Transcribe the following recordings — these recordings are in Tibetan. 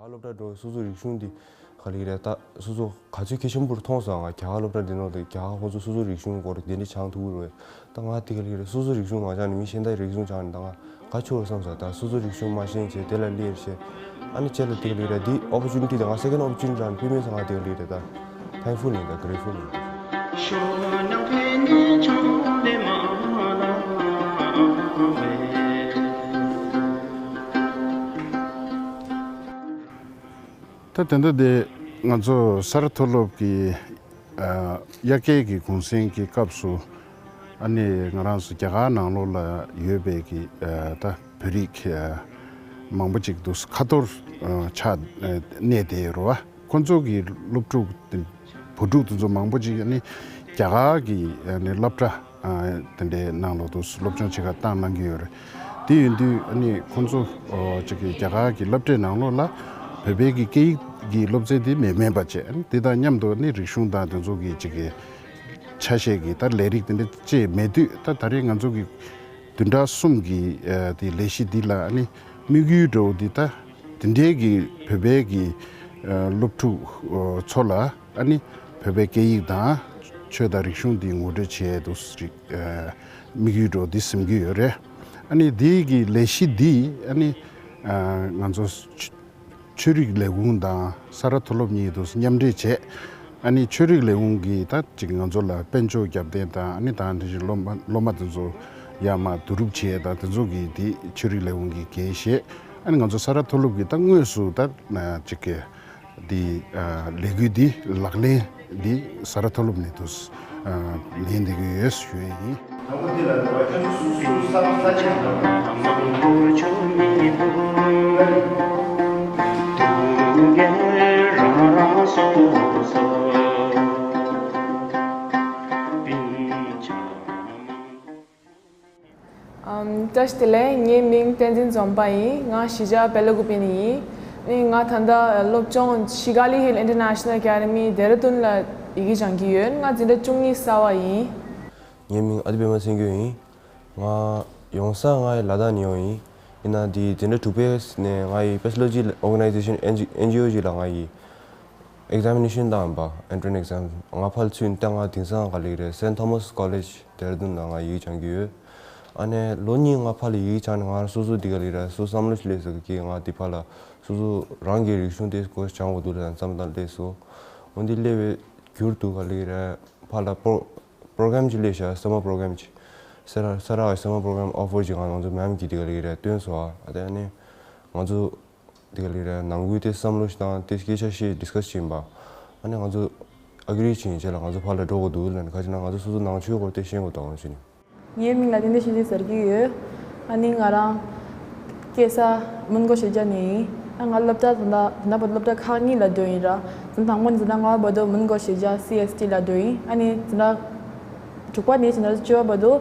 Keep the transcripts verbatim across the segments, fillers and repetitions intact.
སློབ་གྲྭ་འགྲོ་སོ་སོའི་རིག་གཞུང་འདི་ག་ལེ་རེད། ད་སོ་སོ་ག་ཚོད་གལ་ཆེན་པོར་མཐོང་སོང་། ང་རྒྱ་གར་སློབ་གྲྭ་འདི་ནང་དུ་རྒྱ་གར་ཁོང་ཚོ་སོ་སོའི་རིག་གཞུང་སྐོར་འདི་འདྲ་སྦྱང་ཐུབ་ཀྱི་རེད། ད་ང་དེ་ག་ལེ་རེད། སོ་སོའི་རིག་གཞུང་མ་སྦྱངས་ནས་མི་གཞན་དག་རིག་གཞུང་སྦྱངས་ནས་ད་ང་ག་ཆོག་བསམ་སོང་། ད་སོ་སོའི་རིག་གཞུང་མ་ཤེས་བྱས་དེ་ལ་སླེབས་བྱས་ཨ་ནི་ཁྱེད་ལ་དེ་ག་ལེ་རེད། འདི་ཨོ་པོར་ཅུ་ནི་ཊི་དེ་ང་སེ་ཀེན་ཌི་ཨོ་པོར་ཅུ་ནི་ཊི་རང་ཕུལ་མེད་སོང་། ང་དེ་ག་ལེ་རེད། ད་ཐེང་ཕུལ་ཡིན། ད་གྷི་རེ་ཕུལ་ཡིན། ད་དེ་འདྲ་དེ་ང་ཚོ་ས་རཱ་མཐོ་སློབ་ཀྱི་ཨ་དབྱར་ཁའི་གི་གུང་སེང་གི་སྐབས་སུ་ཨ་ནི་ང་རང་ཚོ་རྒྱ་གར་ནང་ལོགས་ལ་ཡོད་པའི་གི་ཨ་ད་བོད་རིགས་ཨ་མང་པོ་ཅིག་འདུག་ཁ་ཐོར་ཨ་ཆགས་ཨ་གནས་བསྡད་ཡོད་རེད་བ། ཁོང་ཚོ་གི་སློབ་ཕྲུག་དེ་བུ་ཕྲུག་དེ་ཚོ་མང་པོ་ཅིག་ཨ་ནི་རྒྱ་གར་གི་ཨ་ནི་སློབ་གྲྭ་ཨ་དེ་འདྲའི་ནང་ལོགས་སུ་སློབ་སྦྱོང་བྱེད་གར་བཏང་གནང་གི་ཡོད་རེད། དེ་ཡིན་དུས་ཨ་ནི་ཁོང་ཚོ་ཨོ་ཅིག་གི་རྒྱ་གར་གི་སློབ་གྲྭའི་ནང་ལོགས་ལ་བོད་པའི་གི་སྐད་ཡིག་གི་སློབ་ཚན་དེ་མེད་མེད་པ་བྱས། ཨ་ནི་དེ་དང་མཉམ་དུ་ཨ་ནི་རིག་གཞུང་དང་དེ་ཚོ་གི་ཅིག་གི་ཆ་ཤས་ཀྱི་ད་ལས་རིགས་དེ་འདྲ་བཅས་མེད་དུས། ད་ད་རེས་ང་ཚོ་གི་བདུན་ཕྲག་གསུམ་གྱི་ཨ་དེ་ལས་གཞི་འདི་ལ་ཨ་ནི་དམིགས་ཡུལ་འདྲ་བོ་འདི་ད་དེ་འདྲའི་གི་བོད་པའི་གི་ཨ་སློབ་ཕྲུག་ཨ་ཚོ་ལ་ཨ་ནི་བོད་པའི་སྐད་ཡིག་དང་ཆོས་དང་རིག་གཞུང་འདི་ངོ་སྤྲོད་བྱེད་དུ་རིག་ཨ་དམིགས་ཡུལ་འདྲ་བོ་འདི་ཟིན་གྱི་ཡོད་རེད། ཨ་ནི་འདི་གི་ལས་གཞི་འདི་ཨ་ནི་ཨ་ང་ཚོ་ཆོས་རིག་ལས་ཁུངས་དང་ས་རཱ་མཐོ་སློབ་གཉིས་དུ་མཉམ་འབྲེལ་བྱས། ཨ་ནི་ཆོས་རིག་ལས་ཁུངས་ཀྱིས་ད་ཅིག་ང་ཚོ་ལ་དཔལ་འབྱོར་རྒྱབ་རྟེན་དང་། ཨ་ནི་ད་དེ་བཞིན་སློབ་མ་སློབ་མ་དེ་ཚོ་ཡར་མར་བསྡུ་རུབ་བྱས་དང་དེ་ཚོ་གིས་དེ་ཆོས་རིག་ལས་ཁུངས་ཀྱིས་འགན་བཞེས། ཨ་ནི་ང་ཚོ་ས་རཱ་མཐོ་སློབ་ཀྱིས་ད་དངོས་སུ་ད་ཅིག་གི་དེ་ལས་འགུལ་འདི་ལག་ལེན་འདི་ས་རཱ་མཐོ་སློབ་ནས་དུ་ལེན་བསྡད་ཀྱི་ཡོད་ཞུ་ཡས་ཡིན། ཨམ། བཀྲ་ཤིས་བདེ་ལེགས། ངའི་མིང་བསྟན་འཛིན་འཛོམས་པ་ཡིན། ང་གཞིས་ཆགས་སྦེ་ལ་ཀུ་པེ་ནས་ཡིན། ནི་ང་ད་ལྟ་སློབ་སྦྱོང་Shikali Hill International Academy ལྡེ་ར་ལྡུན་ལ་ཡི་གེ་སྦྱང་གི་ཡོད། ང་འཛིན་གྲྭ་བཅུ་གཉིས་གསར་བ་ཡིན། ངའི་མིང་ཨ་ཏི་པད་མ་ཚེ་མགོན་ཡིན། ང་ཡོང་ས་ང་ཡི་ལ་དྭགས་ནས་ཡོང་ཡིན། ཡིན་ན་འདི་འཛིན་གྲྭ་དྲུག་པའི་ནས་ང་ཡི་Bachelor of Theology Organization N G O ཞིག་ལ་ང་ཡི་examination བཏང་པ། Entrance exam ང་ཕར་ཚུར་བཏང་། ང་དེང་སང་ག་ལེ་རེད། Saint Thomas College ལྡེ་ར་ལྡུན་ལ་ང་ཡིག་སྦྱང་གི་ཡོད། ཨ་ནས་ལོ་གཉིས་ང་ཕར་ལ་ཡིག་སྦྱང་ནས་ང་སོ་སོ་འདི་ག་ལེ་རེད། སོ་བསམ་བློ་ཞིག་སླེབས་སོང་གི། ང་འདི་ཕར་ལ་སོ་སོ་རང་གི་རིག་གཞུང་དེ་སྐོར་སྦྱང་དགོས་འདུག་ལབ་བསམ་བློ་སླེབས་སོང་། འོ་འདི་སླེབས་པའི་རྒྱུར་དུ་ག་ལེ་རེད། ཕར་ལ་པོ་program ཅིག་སླེབས་ཤག summer program ཅིག་ས་རཱ་ས་རཱ་གི་summer program offer ཅིག་ང་ང་ཚོ་ma'am གིས་འདི་ག་ལེ་རེད་བཏོན་སོང་། ཨ་ཨ་ནས་ང་ཚོ་དེ་ག་ལེ་རེད། ནང་ཁུལ་དེ་བསམ་བློ་ཞིག་བཏང་། དེ་སྐད་ཆ་བཤད། discuss བྱས་པ། ཨ་ནི་ང་ཚོ་agree བྱས་རྗེས་ལ་ང་ཚོ་ཕར་ལ་འགྲོ་དགོས་འདུག་ལབ་ནས། ག་ཅི་ན་ང་ཚོ་སོ་སོ་ནང་ཆོས་སྐོར་དེ་ཤེས་དགོས་དང་ཟེར་ནས། ངའི་མིང་ལ་བསྟན་འཛིན་ཆོས་སྐྱིད་ཟེར་གྱི་ཡོད། ཨ་ནི་ང་རང་སྐྱེས་ས་མོན་གྷོ་གཞིས་ཆགས་ནས་ཡིན། ཨ་ང་སློབ་གྲྭ་ད་ལྟ་ད་ལྟ་བར་སློབ་གྲྭ་ཁག་གཉིས་ལ་འགྲོ་ཡིན་ར། འཛིན་དང་པོ་འཛིན་གྲྭ་ལྔ་བར་དུ་མོན་གྷོ་གཞིས་ཆགས་སི་ཨེས་ཊི་ལ་འགྲོ་ཡིན། ཨ་ནི་འཛིན་གྲྭ་དྲུག་པ་ནས་བྱས་ན་བཅུ་པ་བར་དུ།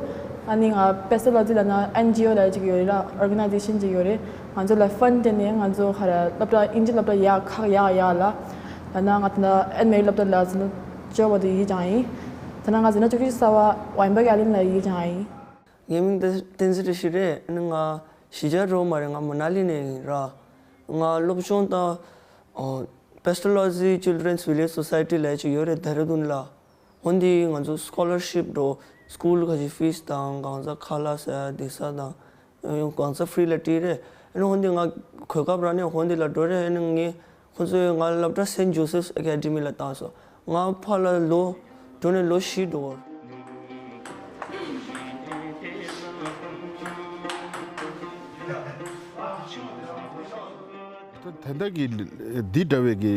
ཨ་ནི་ང་Pestalozzi ལབ་ན་ཨེན་ཇི་ཨོ་ལབ་ཅིག་ཡོད་རེད་ལ། Organization ཅིག་ཡོད་རེད། ང་ཚོ་ལ་fund སྤྲད་ནས་ང་ཚོ་ཧ་ར་སློབ་གྲྭ་དབྱིན་ཇི་སློབ་གྲྭ་ཡག་ཁག་ཡག་ཡག་ལ། ད་ནང་ང་ད་ནང་ཨེན་མེ་རི་སློབ་གྲྭ་ལ་འཛིན་གྲྭ་བཅུ་པ་བར་དུ་ཡིག་སྦྱངས་ཡིན། ད་ནང་ང་འཛིན་གྲྭ་བཅུ་གཅིག་གསར་བ་Weinberg Allen ལ་ཡིག་སྦྱངས་ཡིན། ངའི་མིང་བསྟན་བསྟན་འཛིན་བཀྲ་ཤིས་རེད། ཨ་ནི་ང་གཞིས་ཆགས་འགྲོ་མ་རེད། ང་མ་ན་ལི་ནས་ཡིན་ར། ང་སློབ་སྦྱོང་ད་ཨོ་Pestalozzi Children's Village Society ལབ་ཅིག་ཡོད་རེད་ལྡེ་ར་ལྡུན་ལ། འོན་ཏེ་ང་ཚོ་scholarship འགྲོ་school ག་ཅིག་fees དང་གང་ཟག་ཁ་ལག་ཟ་ཡ་བསྡད་ས་དང་གང་ཟག་free ལ་སྤྲད་རེད། ཨ་ནི་འོན་ཏེ་ང་གོ་སྐབས་རག་ནས་འོན་ཏེ་ལ་འགྲོ་རེད། ཨ་ནི་ངས་ཁོ་ཚོས་ང་སློབ་གྲྭ་Saint Joseph's Academy ལ་བཏང་སོང་། ང་ཕར་ལ་ལོ་འགྲོ་ནས་ལོ་བཞི་འགྲོ་བར། ད་དེ་འདྲ་གི་འདི་འདྲ་བའི་གི་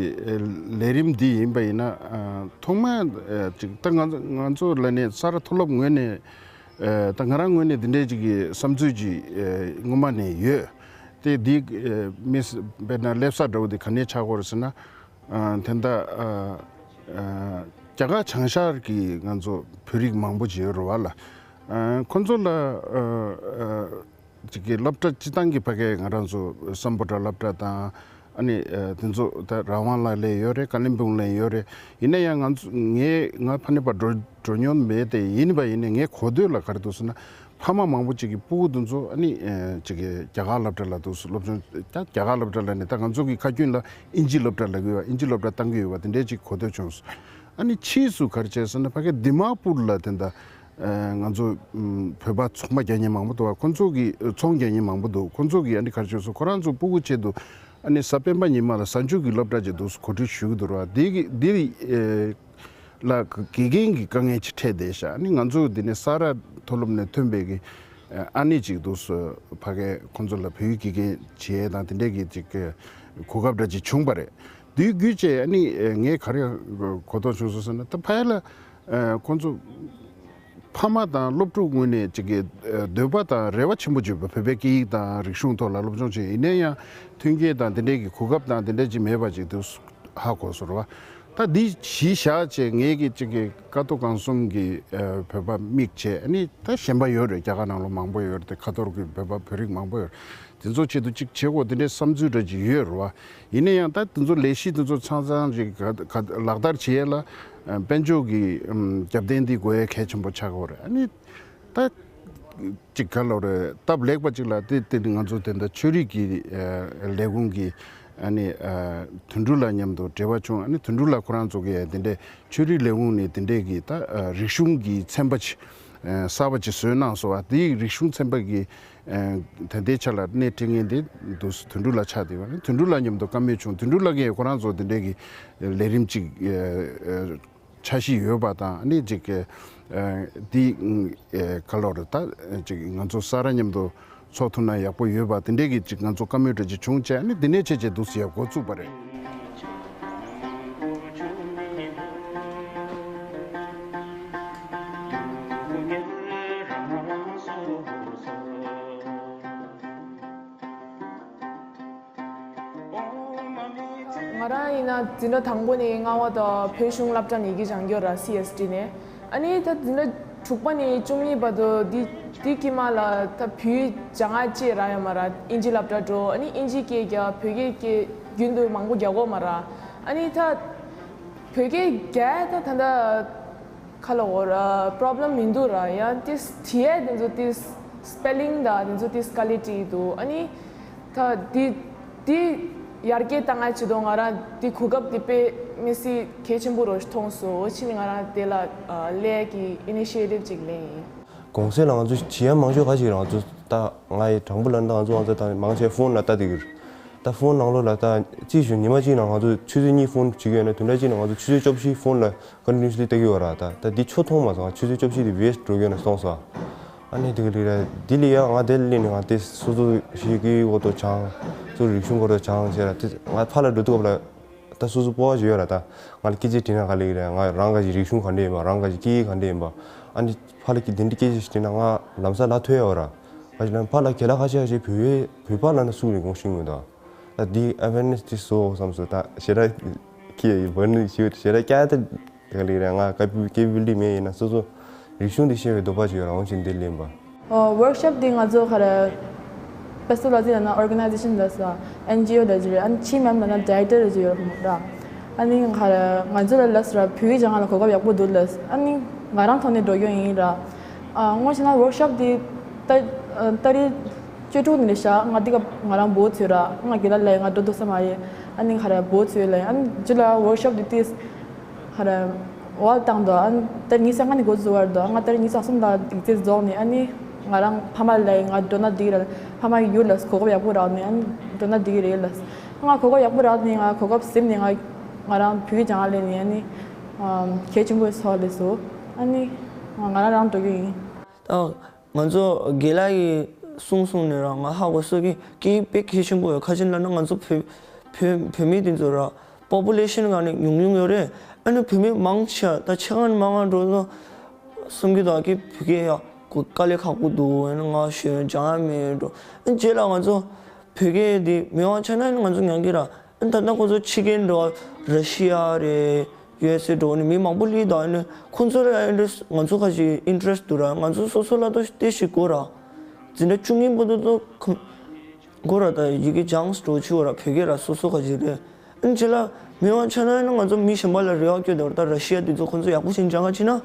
ལས་རིམ་འདི་ཡིན་པ་ཡིན་ན། ཨ་ཐོག་མ་ཨ་ཅིག་ད་ང་ང་ཚོ་ལ་ནི་ས་རཱ་མཐོ་སློབ་ངོས་ནས་ཨ་ད་ང་རང་ངོས་ནས་འདི་འདྲའི་ཅིག་གི་བསམ་ཚུལ་ཅིག་ཨ་སྔོན་མ་ནས་ཡོད། དེ་འདི་ཨ་མི་དཔེར་ན་སླེབས་ས་འདྲ་བོ་དེ་ག་ནས་ཆགས་ཀྱི་ཡོད་རེད་ཟེར་ན། ཨ་དེ་འདྲ་ཨ་ཨ་རྒྱ་གར་བྱང་ཤར་གྱི་ང་ཚོ་བོད་རིགས་མང་པོ་ཅིག་ཡོད་རེད་བ་ལ། ཨ་ཁོ་ཚོ་ལ་ཨ་ཨ་ཅིག་གི་སློབ་གྲྭ་སྤྱི་བཏང་གི་ཕ་གའི་ང་རང་ཚོ་སམ་བྷོ་ཊ་སློབ་གྲྭ་དང་། ཨ་ནི་ཨ་དེ་ཚོ་ད་ར་ཝང་ལ་ལས་ཡོད་རེད། ཀ་ལིམ་པོང་ལ་ཡོད་རེད། ཡིན་ན་ཡང་ང་ཚོ་ངས་ང་ཕ་ནས་ཕར་འགྲོ་འགྲོ་མྱོང་མེད་དེ། ཡིན་པ་ཡིན་ནའི་ངས་གོ་ཐོས་ལ་ག་རེ་འདུག་ཟེར་ན། ཕ་མ་མང་པོ་ཅིག་གི་སྤུ་གུ་དེ་ཚོ་ཨ་ནི་ཨེ་ཅིག་གི་རྒྱ་གར་སློབ་གྲྭ་ལ་འདུག་སློབ་སྦྱོང་ད་རྒྱ་གར་སློབ་གྲྭ་ལ་ནི་ད་ང་ཚོ་གི་ཁ་རྒྱུན་ལ་ཨིན་ཇི་སློབ་གྲྭ་ལབ་ཀྱི་ཡོད་པ་དེ་འདྲའི་ཅིག་གོ་ཐོས་བྱུང་སོང་། ཨ་ནི་ཕྱིས་སུ་ག་རེ་བྱས་ཟེར་ན་ཕ་གི་དི་མ་པུར་ལ་དེ་འདྲ་ཨེ་ང་ཚོ་ཨམ་བོད་པ་ཚོང་པ་རྒྱག་མཁན་མང་པོ་འདུག་བ། ཁོ་ཚོ་གི་ཚོང་རྒྱག་མཁན་མང་པོ་འདུག་ཁོ་ཚོ་གི་ཨ་ནི་ག་རེ་བྱས་སོང་ཁོ་རང་ཚོ་སྤུ་གུ་ཆེད་དུ་ཨ་ནི་གཟའ་སྤེན་པ་ཉི་མ་ལ་གཟའ་མཇུག་གི་སློབ་གྲྭ་ཅིག་འདུག་གོ་སྒྲིག་ཞུ་གི་འདུག་ར། འདི་གི་འདི་ཨེ་ལ་དགེ་རྒན་གྱི་དཀའ་ངལ་ཅིག་འཕྲད་བསྡད་ཤག་ཨ་ནི་ང་ཚོ་འདི་ནས་ས་རཱ་མཐོ་སློབ་ནས་ཐོན་པའི་གི་ཨ་ནི་ཅིག་འདུག་སོ་ཕ་གས་ཁོང་ཚོ་ལ་བོད་ཡིག་དགེ་རྒན་བྱེད་ཡས་དང་དེ་འདྲས་ཀྱི་ཅིག་གོ་སྐབས་འདྲ་ཅིག་བྱུང་པ་རེད། དེའི་བརྒྱུད་བྱས་ཨ་ནི་ངས་ག་རེ་གོ་རྟོགས་བྱུང་སོང་ཟེར་ན་ད་ཕ་གས་ལ་ཁོང་ཚོ་ཕ་མ་དང་སློབ་ཕྲུག་ངོས་ནས་ཅིག་གི་འདོད་པ་དང་རེ་བ་ཆེན་པོ་བརྗོད་པ་བོད་པའི་སྐད་ཡིག་དང་རིག་གཞུང་ཐོག་ལ་སློབ་སྦྱོང་བྱས་ཡིན་ན་ཡང་མཐུན་རྐྱེན་དང་དེ་འདྲས་ཀྱི་གོ་སྐབས་དང་དེ་འདྲས་ཅིག་མེད་པ་ཅིག་འདུག་ཧ་གོ་སོང་ར། ད་འདི་གཞི་བཞག་བྱས་ངེད་ཀྱི་གཅིག་གི་ཀ་ཏོ་གང་གསུམ་གྱི་ཨ་བོད་པ་མིག་བྱས་ཨ་ནི་ད་གཞན་པ་ཡོད་རེད། རྒྱ་གར་ནང་ལོགས་མང་པོ་ཡོད་རེད། དེ་ཁ་ཐོར་གྱི་བོད་པ་བོད་རིགས་མང་པོ་ཡོད་རེད། དེ་ཚོ་ཆེད་དུ་གཅིག་བྱེད་དགོས་དེ་འདྲའི་བསམ་ཚུལ་འདྲ་ཅིག་ཡོད་རེད་བ། ཡིན་ན་ཡང་ད་དེ་ཚོ་ལས་གཞི་དེ་ཚོ་ཚང་ཚང་ཅིག་ག་ག་ལག་བསྟར་བྱེད་ཡས་ལ་ཨ་དཔལ་འབྱོར་གྱི་ཨམ་རྒྱབ་རྟེན་འདི་དགོས་ཡས་གལ་ཆེན་པོ་ཆགས་ཀྱི་ཡོད་རེད། ཨ་ནི་ད། ཅིག་ག་ལོ་རེད་སྟབས་ལེགས་པ་ཅིག་ལ་དེ་དེ་ནི་ང་ཚོ་དེ་འདྲ་ཆོས་རིག་གི་ཨ་ལས་ཁུངས་ཀྱི་ཨ་ནི་ཨ་དོན་གྲུབ་ལགས་མཉམ་དུ་འབྲེལ་བ་བྱུང་། ཨ་ནི་དོན་གྲུབ་ལགས་ཁོ་རང་ཚོ་གིས་དེ་འདྲའི་ཆོས་རིག་ལས་ཁུངས་ནས་དེ་འདྲའི་གི་ད་ཨ་རིག་གཞུང་གི་ཚན་པ་ཅིག་ཨ་གསར་པ་ཅིག་བཟོས་གནང་སོང་བ། དེའི་རིག་གཞུང་ཚན་པ་གི་ཨ་ད་ལྟའི་ཆ་ལ་སྣེ་ཁྲིད་མཁན་དེ་འདུག་དོན་གྲུབ་ལགས་ཆགས་བསྡད་པ། ཨ་ནི་དོན་གྲུབ་ལགས་མཉམ་དུ་བཀའ་མོལ་བྱུང་། དོན་གྲུབ་ལགས་ཀྱིས་ཁོ་རང་ཚོ་དེ་འདྲའི་གི་ལས་རིམ་ཅིག་ཨ་འཆར་གཞི་ཡོད་པ་དང་ཨ་ནི་ཅིག་ཨ་འདི་ཨ་ག་ལོ་རེད་ད་ཅིག་ང་ཚོ་ས་རཱ་མཉམ་དུ་ཚོགས་ཐུབ་ན་ཡག་པོ་ཡོད་པ་དེ་འདྲའི་གི་ཅིག་ང་ཚོ་བཀའ་མོལ་འདྲ་ཅིག་བྱུང་བྱས་ཨ་ནི་འདི་ནས་བྱས་བྱས་འདུག་སེ་ཡར་འགོ་བཙུགས་པ་རེད། ང་རང་ཡིན་ན་འཛིན་གྲྭ་དང་པོ་ནས་ལྔ་པ་དང་བོད་གཞུང་སློབ་གྲྭ་ནས་ཡི་གེ་སྦྱང་རྒྱུ་ར། སི་ཨེས་ཊི་ནས། ཨ་ནི་ད་འཛིན་གྲྭ་དྲུག་པ་ནས་བཅུ་གཉིས་བར་དུ་འདི་འདི་དཀྱིལ་མ་ལ་ད་བོད་ཡིག་སྦྱང་ཡ་ཅིག་རག་ཡོད་མ་ར། ཨིན་ཇི་སློབ་གྲྭ་འགྲོ། ཨ་ནི་ཨིན་ཇི་སྐད་རྒྱག་བོད་སྐད་སྐད་རྒྱུན་དུ་མང་པོ་རྒྱག་གི་ཡོད་མ་ར། ཨ་ནི་ད་བོད་སྐད་རྒྱག་ཡ་ད་ད་ད། ཁ་ལ་འོ་ར་པོ་རོབ་ལེམ་མི་འདུག་ར། ཡང་ཏིས་བྲིས་ཡས་དེ་ཚོ་ཏིས་སི་པེ་ལིང་དང་དེ་ཚོ་ཏིས་དཀའ་ལས་འཕྲད་འདུག་ཨ་ནི་ད་དེ་དེ་ཡར་རྒྱས་བཏང་ཡ་ཆེད་དུ་ང་རང་དེ་གོ་སྐབས་དེ་དཔེ་མི་སྲིད་གལ་ཆེན་པོ་རུ་མཐོང་སོང་། འོ་ཕྱིན་ང་རང་དེ་ལ་ཨ་སླེབས་ཀྱི་ཨི་ནི་ཤི་ཡེ་ཊིབ་ཅིག་ལེན་ཡིན། གོང་གསལ་ལ་ང་ཚོ་བྱེད་ཡ་མང་ཤོས་ཁ་ཅིག་རང་ཚོ་ད་ང་ཡི་དྲང་པོ་ལབ་ན་ང་ཚོ་ང་ཚོ་ད་མང་ཆེ་ཕོན་ལ་ལྟ་བསྡད་ཀྱི་རེད། ད་ཕོན་ནང་ལོགས་ལ་ད་ཅིག་ཞུ་ཉི་མ་གཅིག་ནང་ང་ཚོ་ཆུ་ཚོད་གཉིས་ཕོན་བྱེད་ཀྱི་ཡོད་ན་དེ་འདྲ་གཅིག་ནང་ང་ཚོ་ཆུ་ཚོད་བཅུ་བཞི་ཕོན་ལ་ཀོན་ཊི་ནུ་ཨ་སི་ལི་ལྟ་གི་ཡོད་ར། ད་ད་འདི་ཆུ་མཐོང་མ་སོང་། ཆུ་ཚོད་བཅུ་བཞི་དེ་ཝེ་སི་ཊི་འགྲོ་གི་ཡོད་ན་སོང་ས། ཨ་ནི་དེ་ག་ལི་ར་འདི་ལི་ཡ་ང་དེ་ལི་ནི་ང་དེ་སོ་སོ་ཞིག་གི་འོ་དོ་ཆང་སོ་རིག་གཞུང་སྐོར་དོ་ཆང་ཟེར་ར། དེ་ང་ཕ་ལ་འགྲོ་དུས་སྐབས་ལ་ད་སོ་སོ་སྤོ་བ་ཞིག་ཡོད་ར། ད་ང་ལ་སྐད་ཆ་དྲིས་ན་ག་ལི་ར། ང་རང་ག་ཞིག་རིག་གཞུང་ག་འདྲ་ཡིན་པ། རང་ག་ཞིག་སྐད་ཡིག་ག་འདྲ་ཡིན་པ། ཨ་ནི་ཕ་ལ་སྐད་དེ་འདྲ་སྐད་ཆ་ཞིག་དྲིས་ན་ང་ལམ་སང་ལ་ཐོས་ཡོད་ར། ང་ཞིག་ལ་ཕ་ལ་ག་ལ་ཁ་ཤས་ཤིག་བོད་བོད་པ་ལ་ན་སུ་རེད་དགོངས་ཤིང་ཡོད་ད། ད་འདི་ཨ་ཝེར་ནེ་སི་འདི་བཟོ་བསམ་སོང་། ད་ཞེ་དྲག་ཁྱི་ཡི་བར་ནི་ཞུ་ཞེ་དྲག་སྐྱ་ད་ག་ལི་ར། ང་ཀ་པི་ཀེ་པི་ལི་མེད་ཡིན་ན་སོ་སོ་རིག་གཞུང་འདི་ཤེས་པའི་འདོད་པ་ཞིག་ཡོད་ར། འོང་ཕྱིན་འདི་ལེན་པ། ཨོ་ཝོརྐ་ཤོབ་འདི་ང་ཚོ་ག་རེ་པེ་སི་ལ་ཟི་ན་ཨོར་ག་ནའི་ཟེ་ཤན་ལ་ས་ཨེན་ཇི་ཨོ་ལ་ཟི་རེད། ཨན་ཆི་མེམ་ལ་ན་ཌི་རེག་ཊར་ལ་ཟི་ཡོད་ར། ཨ་ནི་ག་རེ་ང་ཚོ་ལ་ལ་ས་ར་བོད་ཡིག་སྦྱང་ལ་གོ་སྐབས་ཡག་པོ་འདུག་ལ། ཨ་ནི་ང་རང་ཐོག་ནས་འགྲོ་རྒྱུ་ཡིན་ར། ཨ་ངོ་ཤེས་ན་ཝོརྐ་ཤོབ་འདི་ད་ད་རེས་བཅུ་དྲུག་ནས་ཤག་ང་འདི་ག་ང་རང་བོ་ཚོད་ར། ང་དགེ་ལགས་ལ་ང་འགྲོ་འདུག་ས་མ་རེད། ཨ་ནི་ཁ་ར་བོ་ཚོད་ལ་ཨ་ནི་ཇི་ལ་ཝོརྐ་ཤོབ་འདི་ཏིས་ཁ་ར་ཝལ་བཏང་འདུག་ཨ་ནི་ད་ཉི་ཤུ་རྩ་ལྔ་ནས་འགོ་བཙུགས་བར་འདུག་ང་ད་ཉི་ཤུ་རྩ་གསུམ་ལ་ཡིག་ཚད་རྫོགས་ནས་ཨ་ནི་ང་རང་ཕ་མ་ལ་ང་འགྲོ་ན་འགྲིག་ར། ཕ་མ་ཡུལ་ལ་གོ་སྐབས་ཡག་པོ་རག་ནས་ཨ་ནི་འགྲོ་ན་འགྲིག་རེད་ལ། ང་གོ་སྐབས་ཡག་པོ་རག་ནས་ང་གོ་སྐབས་ཟིན་ནས་ང་ང་རང་བོད་ཡིག་སྦྱང་ལས་ནས་ཨ་ནི་གལ་ཆེན་པོ་ཚོགས་ལས་སོ། ཨ་ནི་ང་རང་རང་འགྲོ་གི་ཡིན། ང་ཚོ་རྒན་ལགས་ཀྱིས་གསུངས་གསུངས་ནས་རང་ང་ཧ་གོ་སོང་གི་སྐད་ཡིག་དཔེ་གལ་ཆེན་པོ་ཡོད། ཁ་ཅིག་ལབ་ན་ང་ཚོ་བོད་བོད་བོད་མི་དེ་ཚོ་ར་པོ་པུ་ལེ་ཤན་ག་ནས་ཉུང་ཉུང་ཡོད་རེད། ཨ་ནི་བོད་མི་མང་ཆེ་ད་ཆེ་ག་ནས་མང་ག་འགྲོ་སོང་བསམ་གྱི་འདུག་གི་བོད་སྐད་ཡག་གོ་དཀའ་ལས་ཁག་པོ་འདུག་ཨ་ནི་ང་ཞོན་སྦྱང་ཡ་མེད་འགྲོ། ཨ་ནི་རྗེས་ལ་ང་ཚོ་བོད་སྐད་དེ་མི་དབང་ཆ་ན་ང་ཚོ་ཉན་གི་ར། ཨ་ནི་ད་ལྟ་ཁོ་ཚོ་ཕྱི་རྒྱལ་འགྲོ་ར་ཤི་ཡ་རེད། ཡུ་ཨེས་ཨེ་འགྲོ་ནི་མི་མང་པོ་སླེབས་དང་ཨ་ནི་ཁོ་ཚོ་ལ་ཨིན་ཊི་རེ་སི་ཊི་ང་ཚོ་ཁ་ཅིག་ཨིན་ཊི་རེ་སི་ཊི་འདུག་ར། ང་ཚོ་སོ་སོ་ལ་ཏོ་ཏེ་ཞིག་དགོས་ར། འཛིན་གྲྭ་བཅུ་གཉིས་པོ་ཏོ་ཏོ་ཁོ་དགོས་ར། ད་ཡི་གེ་སྦྱངས་འགྲོ་ཆུ་བ་ར་བོད་སྐད་ར་སོ་སོ་ཁ་ཅིག་རེད། ཨ་ནི་རྗེས་ལ་མི་དབང་ཆ་ན་ཨ་ནི་ང་ཚོ་མི་གཞན་པ་ལ་རེ་བ་བསྐྱོད་དང་ད་ར་ཤི་ཡ་དེ་ཚོ་ཁོ་ཚོ་ཡག་པོ་ཞིག་སྦྱང་ག་ཕྱིན་ན་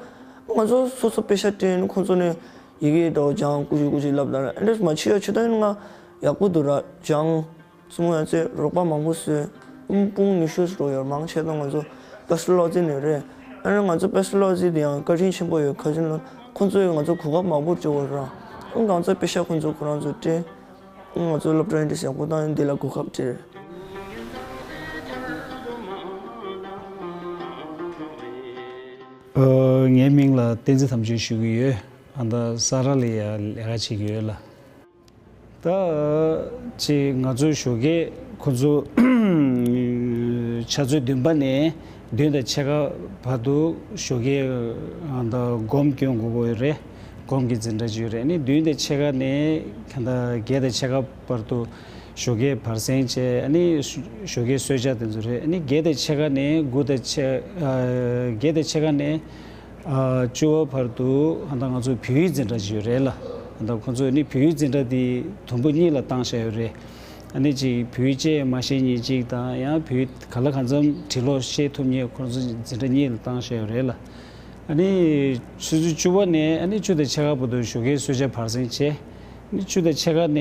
ང་ཚོ་སོ་སོ་པེ་ཤ་སྤྲད་ནི་ཁོ་ཚོ་ནི། ཡི་གེ་འདྲ་བོ་སྦྱང་། ཀུ་ཅི་ཀུ་ཅི་ལབ་དང་། ཨ་འདྲས་མ་བྱེད་ཡ་ཆུ་དོན་ང་ཡག་པོ་འདུག་ར། སྦྱང་། སུ་མོ་ཡང་ཚེ་རོགས་པ་མང་པོ་བཟོས། ཨུམ་དཔུང་ཉི་ཤུ་ཙམ་ཡོད། མང་ཆེ་ད་ང་ཚོ་པེ་སི་ལོ་ཇི་ནས་རེད། ཨ་ནི་ང་ཚོ་པེ་སི་ལོ་ཇི་དེ་ཡང་བཀའ་དྲིན་ཆེན་པོ་ཡོད། ག་ཅི་ལ་ཁོང་ཚོས་ང་ཚོ་གོ་སྐབས་མང་པོ་སྤྲད་ཡོད་ར། ཨུམ་གང་ཚ་པེ་ཤ་ཁོང་ཚོ་ཁོ་རང་ཚོ་སྤྲད། ཨུམ་ང་ཚོ་སློབ་གྲྭ་ཡིན་དེ་ཡག་པོ་བཏང་ཡིན། དེ་ལ་གོ་སྐབས་སྤྲད། ཨ། ངའི་མིང་ལ་བསྟན་འཛིན་དམ་ཆོས་ཞུ་གི་ཡོད། ཨ་ད་ས་ར་ལ་ཡ་ལས་ཀ་བྱེད་ཀྱི་ཡོད་ལ། ད་ཅིག་ང་ཚོའི་ཞོགས་ཀས་ཁོ་ཚོ་ཆུ་ཚོད་བདུན་པ་ནས་བདུན་དང་ཕྱེད་ཀ་བར་དུ་ཞོགས་ཀས་ཨ་ད་སྒོམ་སྐྱོན་དགོས་ཀྱི་ཡོད་རེད། སྒོམ་གྱི་འཛིན་གྲྭ་ཅིག་ཡོད་རེད། ཨ་ནི་བདུན་དང་ཕྱེད་ཀ་ནས་ད་བརྒྱད་དང་ཕྱེད་ཀ་བར་དུ་ཞོགས་ཀས་བར་གསེང་བྱས། ཨ་ནི་ཞོགས་ཀས་གསོལ་ཇ་དེ་ཚོ་རེད། ཨ་ནི་བརྒྱད་དང་ཕྱེད་ཀ་ནས་དགུ་དང་ཕྱེད་ཨ་བརྒྱད་དང་ཕྱེད་ཀ་ནས་ཨ་བཅུ་པ་བར་དུ་ཨ་ད་ང་ཚོ་བོད་ཡིག་འཛིན་གྲྭ་ཅིག་ཡོད་རེད་ལ། ཨ་ད་ཁོང་ཚོས་ནི་བོད་ཡིག་འཛིན་གྲྭ་དེ་དུམ་བུ་གཉིས་ལ་བཏང་བཞག་ཡོད་རེད། ཨ་ནི་ཅིག་བོད་ཡིག་བཅས་མ་ཤེས་མཁན་ཅིག་དང་། ཡང་བོད་ཡིག་ག་ལ་གང་འཚམ་བྲིས་ཀློག་ཤེས་ཐུབ་མཁན་ཁོང་ཚོ་འཛིན་གྲྭ་གཉིས་ལ་བཏང་བཞག་ཡོད་རེད་ལ། ཨ་ནི་ཆུ་ཚོད་བཅུ་པ་ནས་ཨ་ནི་བཅུ་དང་ཕྱེད་ཀ་བར་དུ་ཞོགས་ཀས་གསོལ་ཇ་བར་གསེང་བྱས། ཨ་ནི་བཅུ་དང་ཕྱེད་ཀ་ནས་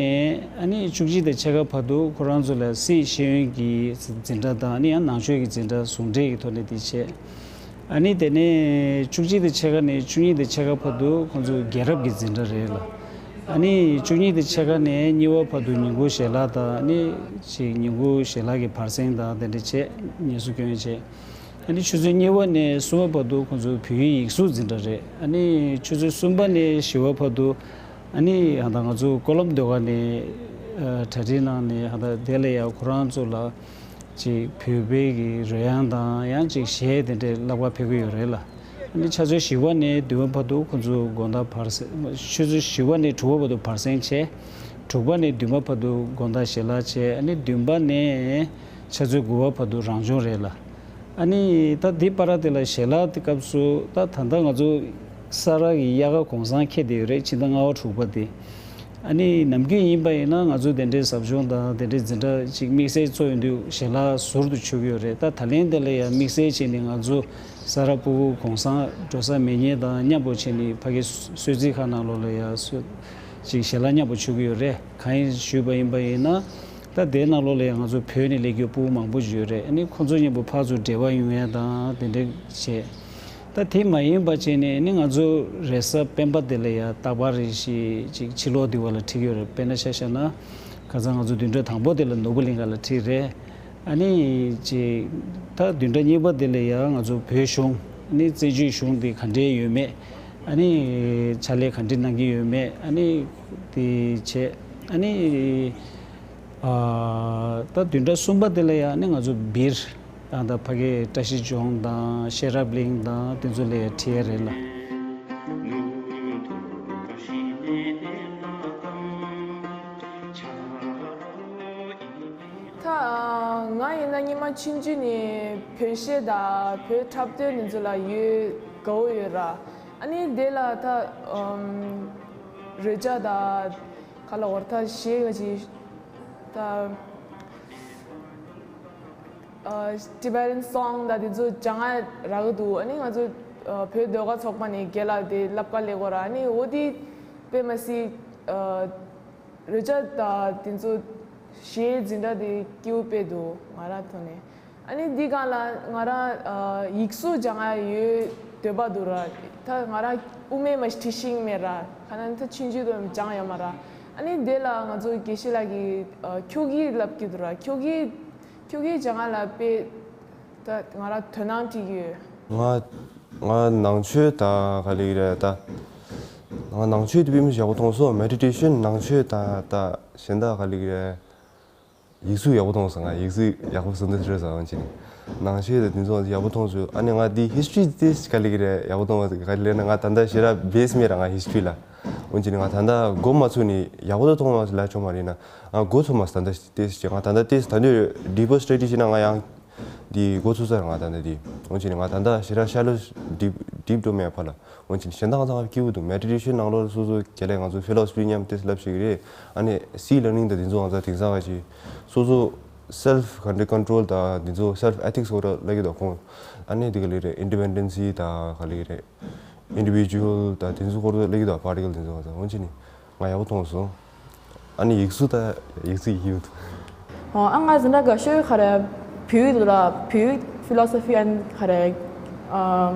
ཨ་ནི་བཅུ་གཅིག་དང་ཕྱེད་ཀ་བར་དུ་ཁོ་རང་ཚོ་ལ་སྲིད་ཤེས་ཡོན་གྱི་འཛིན་གྲྭ་དང་། ཨ་ནི་ཡང་ནང་ཆོས་ཀྱི་འཛིན་གྲྭ་ཟུང་འབྲེལ་གྱི་ཐོག་ནས་དེ་བྱས། ཨ་ནི་དེ་ནས་བཅུ་གཅིག་དང་ཕྱེད་ཀ་ནས་བཅུ་གཉིས་དང་ཕྱེད་ཀ་བར་དུ་ཁོང་ཚོ་རྒྱལ་རབས་ཀྱི་འཛིན་གྲྭ་རེད་ལ། ཨ་ནི་བཅུ་གཉིས་དང་ཕྱེད་ཀ་ནས་གཉིས་པ་བར་དུ་ཉིན་གུང་ཞལ་ལག་དང་། ཨ་ནི་ཅིག་ཉིན་གུང་ཞལ་ལག་གི་བར་གསེང་དང་དེ་འདྲ་བྱས། ངལ་གསོ་སྐྱོན་བྱས། ཨ་ནི་ཆུ་ཚོད་གཉིས་པ་ནས་གསུམ་པ་བར་དུ་ཁོང་ཚོ་བོད་ཡིག་ཡིག་གཟུགས་འཛིན་གྲྭ་རེད། ཨ་ནི་ཆུ་ཚོད་གསུམ་པ་ནས་བཞི་པ་བར་དུ་ཨ་ནི་ཨ་ད་ང་ཚོ་ཀོ་ལམ་ཟློས་གར་ནས་ཨ་གྲ་སྒྲིག་གནང་ནས། ཨ་ད་དེ་ལ་ཡ་ཁོ་རང་ཚོ་ལ་ཅིག་བོད་པའི་གི་རོལ་དབྱངས་དང་ཡང་ཅིག་གཞས་དེ་འདྲས་བསླབ་ག་ཕེབས་ཀྱི་ཡོད་རེད་ལ། ཨ་ནི་ཆུ་ཚོད་བཞི་པ་ནས་བདུན་པ་བར་དུ་ཁོང་ཚོ་དགོང་དག་བར་གསེང་། ཆུ་ཚོད་བཞི་པ་ནས་དྲུག་པ་བར་དུ་བར་གསེང་བྱས། དྲུག་པ་ནས་བདུན་པ་བར་དུ་དགོང་དག་ཞལ་ལག་བྱས། ཨ་ནི་བདུན་པ་ནས་ཆུ་ཚོད་དགུ་པ་བར་དུ་རང་སྦྱོང་རེད་ལ། ཨ་ནི་ད་འདི་བར་དེ་ལ་ཞལ་ལག་དེ་སྐབས་སུ་ད་ད་ལྟ་ང་ཚོ་ས་ར་གི་དབྱར་ཁ་གུང་སེང་འཁེལ་བསྡད་ཡོད་རེད། ཕྱི་ཟླ་ལྔ་པ་དྲུག་པ་དེ། ཨ་ནི་ནམ་རྒྱུན་ཡིན་པ་ཡིན་ན་ང་ཚོ་དེ་འདྲའི་ཟབ་སྦྱོང་དང་དེ་འདྲའི་འཛིན་གྲྭ་ཅིག་དམིགས་བསལ་ཚོགས་ཡོང་དུས་ཞལ་ལག་ཟུར་དུ་ཆུད་ཀྱི་ཡོད་རེད། ད་ད་ལན་དེ་ལ་ཡང་དམིགས་བསལ་བྱས་ནས་ང་ཚོ་ས་ར་སྤུ་གུ་གུང་སེང་འགྲོ་ས་མེད་མཁན་དང་མཉམ་པོ་བྱས་ནས་ཕ་གི་གསོལ་ཚིགས་ཁང་ནང་ལོགས་ལ་ཡང་གསོལ་ཅིག་ཞལ་ལག་མཉམ་པོ་མཆོད་ཀྱི་ཡོད་རེད། གང་ཡིན་ཞུས་པ་ཡིན་པ་ཡིན་ན། ད་དེའི་ནང་ལོགས་ལ་ཡང་ང་ཚོ་བོད་ནས་སླེབས་རྒྱུ་སྤུ་གུ་མང་པོ་ཞིག་ཡོད་རེད། ཨ་ནི་ཁོང་ཚོ་མཉམ་པོ་ཕར་ཚུར་འབྲེལ་བ་ཡོང་ཡ་དང་དེ་འདྲ་བྱས། ད་དེ་མ་ཡིན་པ་བྱས་ནས་ནི་ང་ཚོ་རེས་གཟའ་སྤེན་པ་དེ་ལ་ཡང་རྟག་པར་རེ་བཞིན་ཅིག་ཕྱི་ལོགས་དེ་བ་ལ་ཁྲིད་ཀྱི་ཡོད་རེད། དཔེར་ན་ཆ་བཞག་ན་ཁ་སང་ང་ཚོ་བདུན་ཕྲག་དང་པོ་དེ་ལ་ནོར་བུ་གླིང་ག་ལ་ཁྲིད་རེད། ཨ་ནི་ཅིག་ད་བདུན་ཕྲག་གཉིས་པ་དེ་ལ་ཡང་ང་ཚོ་བོད་གཞུང་ནི་བཙན་བྱོལ་གཞུང་དེ་ག་འདྲས་ཡོད་མེད། ཨ་ནི་ཕྱག་ལས་ག་འདྲས་གནང་གི་ཡོད་མེད། ཨ་ནི་དེ་བྱས། ཨ་ནི་ཨ་ད་བདུན་ཕྲག་གསུམ་པ་དེ་ལ་ཡང་ནི་ང་ཚོ་སྦིར་དང་ད་ཕ་གི་བཀྲ་ཤིས་ལྗོངས་དང་ཤེས་རབ་གླིང་དང་དེ་ཚོ་ལ་ཡང་ཁྲིད་ཡ་རེད་ལ། ད་ང་ཡིན་ན་སྔོན་མ་ཆུང་ཆུང་ནས་བོད་གཞས་དང་བོད་འཁྲབ་སྟོན་དེ་ཚོ་ལ་ཡོད་དགའ་བོ་ཡོད་ར། ཨ་ནི་དེ་ལ་ད་ཨམ་རོལ་ཆ་དང་ག་ལ་བར་ད་གཞས་ག་ཅིག་ད་ཨ་Tibetan song ད་དེ་ཚོ་སྦྱང་ང་རག་གི་འདུག་ཨ་ནི་ང་ཚོ་ཨ་བོད་ཟློས་གར་ཚོགས་པ་ནས་རྒན་ལགས་དེ་བསླབ་ག་སླེབས་ཀྱི་ཡོད་ར། ཨ་ནི་འོ་དེ་དཔེ་མ་སྲིད་ཨ་རོལ་ཆ་དང་དེ་ཚོ་གཞས་འཛིན་གྲྭ་དེ་སྐྱིད་པོ་དཔེ་འདུག་ང་རང་ཐོག་ནས། ཨ་ནི་འདི་སྒང་ལ་ང་རང་ཨ་ཡིག་གཟུགས་སྦྱང་ཡ་ཡོད་འདོད་པ་འདུག་ར། ད་ང་རང་དབུ་མེད་མ་ཞིག་བྲིས་ཤེས་མེད་ར། ག་ན་ད་ཆུང་ཆུང་དུས་སྦྱངས་ཡོད་མ་ར། ཨ་ནི་དེ་ལ་ང་ཚོ་དགེ་བཤེས་ལགས་ཀྱིས་ཨ་ཁྱོ་གིས་ལབ་ཀྱི་འདུག་ར། ཁྱོ་གིས་ཁྱོ་གིས་སྦྱང་ཡ་ལ་དཔེ་ད་ང་རང་དོ་སྣང་སྤྲད་ཀྱི་ཡོད། ང་ང་ནང་ཆོས་ད་ག་ལེགས་རེད་ད། ང་ནང་ཆོས་དེ་དཔེ་མི་ཡག་པོ་མཐོང་སོང་། མེ་ཌི་ཊེ་ཤན་ནང་ཆོས་ད་ད་གཞན་དག་ག་ལེགས་རེད། ཡིག་གཟུགས་ཡག་པོ་མཐོང་སོང་། ང་ཡིག་གཟུགས་ཡག་པོ་བཟོ་འདོད་རེད་ཟེར་བ་ཅིག་ནང་ཆོས་དང་དེ་ཚོ་ཡག་པོ་མཐོང་སོང་། ཨ་ནི་ང་འདི་ཧིས་ཊོ་རི་དེ་ག་ལེགས་རེད། ཡག་པོ་མཐོང་བ་ག་ལེགས་ན། ང་ད་ལྟ་ཞེ་དྲག་བེ་སི་མེད་ར། ང་ཧིས་ཊོ་རི་ལ། འོན་ཀྱང་ང་ད་ལྟ་འགོ་མ་ཚུགས་ནས་ཡག་པོ་མཐོང་བ་ལ་ཆོག་མ་རེད་ན། ང་འགོ་ཚུགས་མ་ད་ལྟ་དེ་ཅི་ང་ད་ལྟ་དེ་ད་འདི་ཌི་པར་སི་ཊ་ཌི་བྱས་ན་ང་ཡང་འདི་འགོ་ཚུགས་ས་རེད། ང་ད་ལྟ་འདི་འོན་ཀྱང་ང་ད་ལྟ་ཞེ་དྲག་ཤ་ལོ་ཌིབ་ཌིབ་འགྲོ་མེད་ཕར་ལ། འོན་ཀྱང་གཞན་དག་ང་ཚང་སྐྱིད་པོ་འདུག་མེ་ཌི་ཊེ་ཤན་ནང་ལོགས་སོ་སོ་རྒན་ལགས་ང་ཚོ་ཕི་ལོ་སོ་ཕི་མཉམ་དུ་བསླབ་ཤེས་ཀྱི་རེད། ཨ་ནི་སི་ལར་ནིང་དང་དེ་ཚོ་ང་ཚོ་དེང་སང་ང་ཅིག་སོ་སོ་སེལ་ཕི་ཀོན་ཊོལ་དང་དེ་ཚོ་སེལ་ཕི་ཨེ་ཐིག་སི་སྐོར་ལ་ལབ་ཀྱི་འདུག་ཁོང་ཨ་ནི་དེ་ག་ལེགས་རེད། ཨིན་ཌི་པེན་ཌེན་སི་དང་ག་ལེགས་རེད། ཨིན་ཌི་བི་ཇུ་ཨལ་དང་དེ་ཚོ་སྐོར་ལ་སླེབས་ཀྱི་འདུག་པར་ཊི་ཀལ་དེ་ཚོ་ག་ཚོད་འོན་ཅི་ནི་ང་ཡག་པོ་མཐོང་སོང་། ཨ་ནི་ཡིག་གཟུགས་དང་ཡིག་གཟུགས་ཡིན་འདུག་ཨོ། ཨ་ང་འཛིན་གྲྭ་དགའ་ཤོས་ག་རེ་བོད་ཡིག་འདུག་ར། བོད་ཡིག་ཕི་ལོ་སོ་ཕི་ཨན་ག་རེ་ཨམ།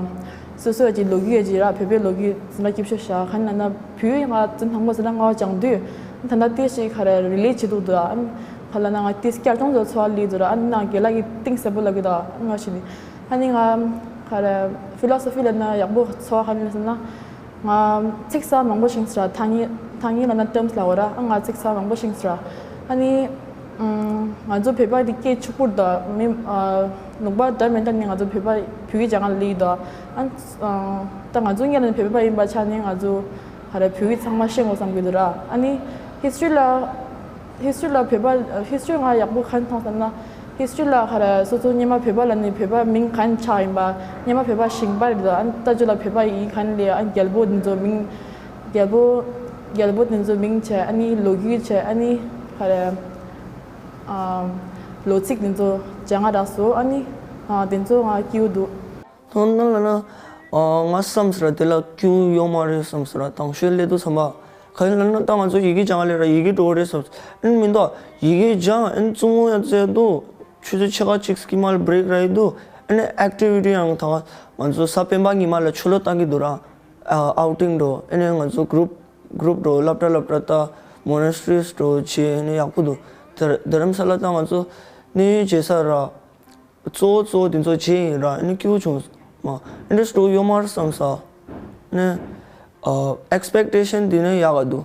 སོ་སོ་ཡ་གི་ལོ་རྒྱུས་ཡ་གི་ར། བོད་པའི་ལོ་རྒྱུས་འཛིན་གྲྭ་སྐྱིད་ཤོས་བཞག་ག་ནས་ན་བོད་ཡིག་ང་འཛིན་དང་པོ་འཛིན་གྲྭ་ལྔ་པ་སྦྱང་དུས་ད་ལྟ་ཏིས་ཅིག་ག་རེ་རི་ལེ་ཊི་བྱེད་འདུག་འདུག་ཨ་ནི་ག་ལ་ན་ང་ཏིས་བསྐྱར་སྦྱོང་ཚོ་ཚོར་བ་སླེབས་འདུག་ར། ཨ་ནི་ན་རྒན་ལགས་ཀྱིས་གཏིང་ཟབ་པོ་ལབ་ཀྱི་འདུག་ཨ་ནི་ང་ཞི་ནི་ཨ་ནི་ང་ག་རེ་ཕི་ལོ་སོ་ཕི་ལབ་ན་ཡག་པོ་ཚོར་བ་ག་ནས་ཟེར་ན། ང་ཚིག་གསར་མང་པོ་ཤེས་སོང་ར། ཐ་སྙད་ཐ་སྙད་ལབ་ན་ཊརམ་སི་ལབ་དགོས་ར། ཨ་ང་ཚིག་གསར་མང་པོ་ཤེས་སོང་ར། ཨ་ནི་ཨམ། ང་ཚོ་བོད་པ་འདི་སྐད་ཕྱུག་པོ་རེད་ད། མི་ཨ། ལུང་པ་འདྲ་མིན་འདྲ་ནས་ང་ཚོ་བོད་པ་བོད་ཡིག་སྦྱང་ག་སླེབས་ཡོད་ད། ཨ་ཨ། ད་ང་ཚོ་སྔོན་ནས་བོད་པ་ཡིན་པའི་ཆ་ནས་ང་ཚོ་ག་རེ་བོད་ཡིག་ཚང་མ་ཤེས་དགོས་བསམ་གྱི་འདུག་ར། ཨ་ནི་ཧིས་ཊོ་རི་ལ། ཧིས་ཊོ་རི་ལ་བོད་པ། ཧིས་ཊོ་རི་ང་ཡག་པོ་ག་རེ་མཐོང་ཟེར་ན། ཧིས་ཊོ་རི་ལ་ག་རེ་སོ་སོ་སྔོན་མ་བོད་པ་ལབ་ནས་བོད་པ་མིང་ག་རེ་ཆགས་ཡིན་པ། སྔོན་མ་བོད་པ་ཞིང་པ་རེད་ད། ཨ་ནི་ལྟ་རྒྱུ་ལ་བོད་པ་ཡིན་མཁན་ལས། ཨ་ནི་རྒྱལ་པོ་འདི་ཚོ་མིང་། རྒྱལ་པོ། རྒྱལ་པོ་འདི་ཚོ་མིང་བྱས། ཨ་ནི་ལོ་རྒྱུས་བྱས། ཨ་ནི་ག་རེ་ཨམ། ལོ་ཚིགས་འདི་ཚོ་སྦྱང་ག་རག་སོང་། ཨ་ནི་ཨ། འདི་ཚོ་ང་སྐྱིད་པོ་འདུག་དོན་དངོས་ལབ་ན། ཨ། ང་བསམ་སོང་ར། དེ་ལ་སྐྱིད་པོ་ཡོད་མ་རེད་བསམ་སོང་ར། དང་ཤོས་སླེབས་དུས་ཙམ་པ། ག་རེ་ལབ་ན་ད་ང་ཚོ་ཡི་གེ་སྦྱང་ག་སླེབས་ར། ཡི་གེ་འགྲོ་གི་རེད་བསམ། ཨ་ནི་མི་འདུག་ཡི་གེ་སྦྱང་། ཨ་ནི་བཙུན་མོ་ཡང་བཙལ་འདུག་ཆུ་ཚོད་ཕྱེད་ཀ་གཅིག་སྐྱིད་མ་ལ་བྷི་རེག་རག་གི་འདུག་ཨ་ནི་ཨེག་ཊི་བི་ཊི་ཡང་ད་ང་ཚོ་གཟའ་སྤེན་པ་ཉི་མ་ལ་ཆུ་ལོག་བཏང་གི་འདུག་ར། ཨ། ཨའུ་ཊིང་འགྲོ། ཨ་ནི་ང་ཚོ་གུ་རུབ་གུ་རུབ་འགྲོ། སློབ་གྲྭ་སློབ་གྲྭ་ད་མོ་ནེ་སི་ཊི་རིས་འགྲོ་བྱས། ཨ་ནི་ཡག་པོ་འདུག་དྷ་རམ་ས་ལ་ད་ང་ཚོ་གནས་ཡུལ་བྱེད་ས་ར། གཙོ་བོ་གཙོ་བོ་དེ་ཚོ་བྱས་ཡིན་ར། ཨ་ནི་སྐྱིད་པོ་བྱུང་། མ་ཨ་ནི་སྤྲོ་ཡོད་མ་རེད་བསམ་ས། ཨ་ནི་ཨ་ཨེག་སི་པེག་ཊེ་ཤན་དེ་ནི་ཡག་ག་འདུག་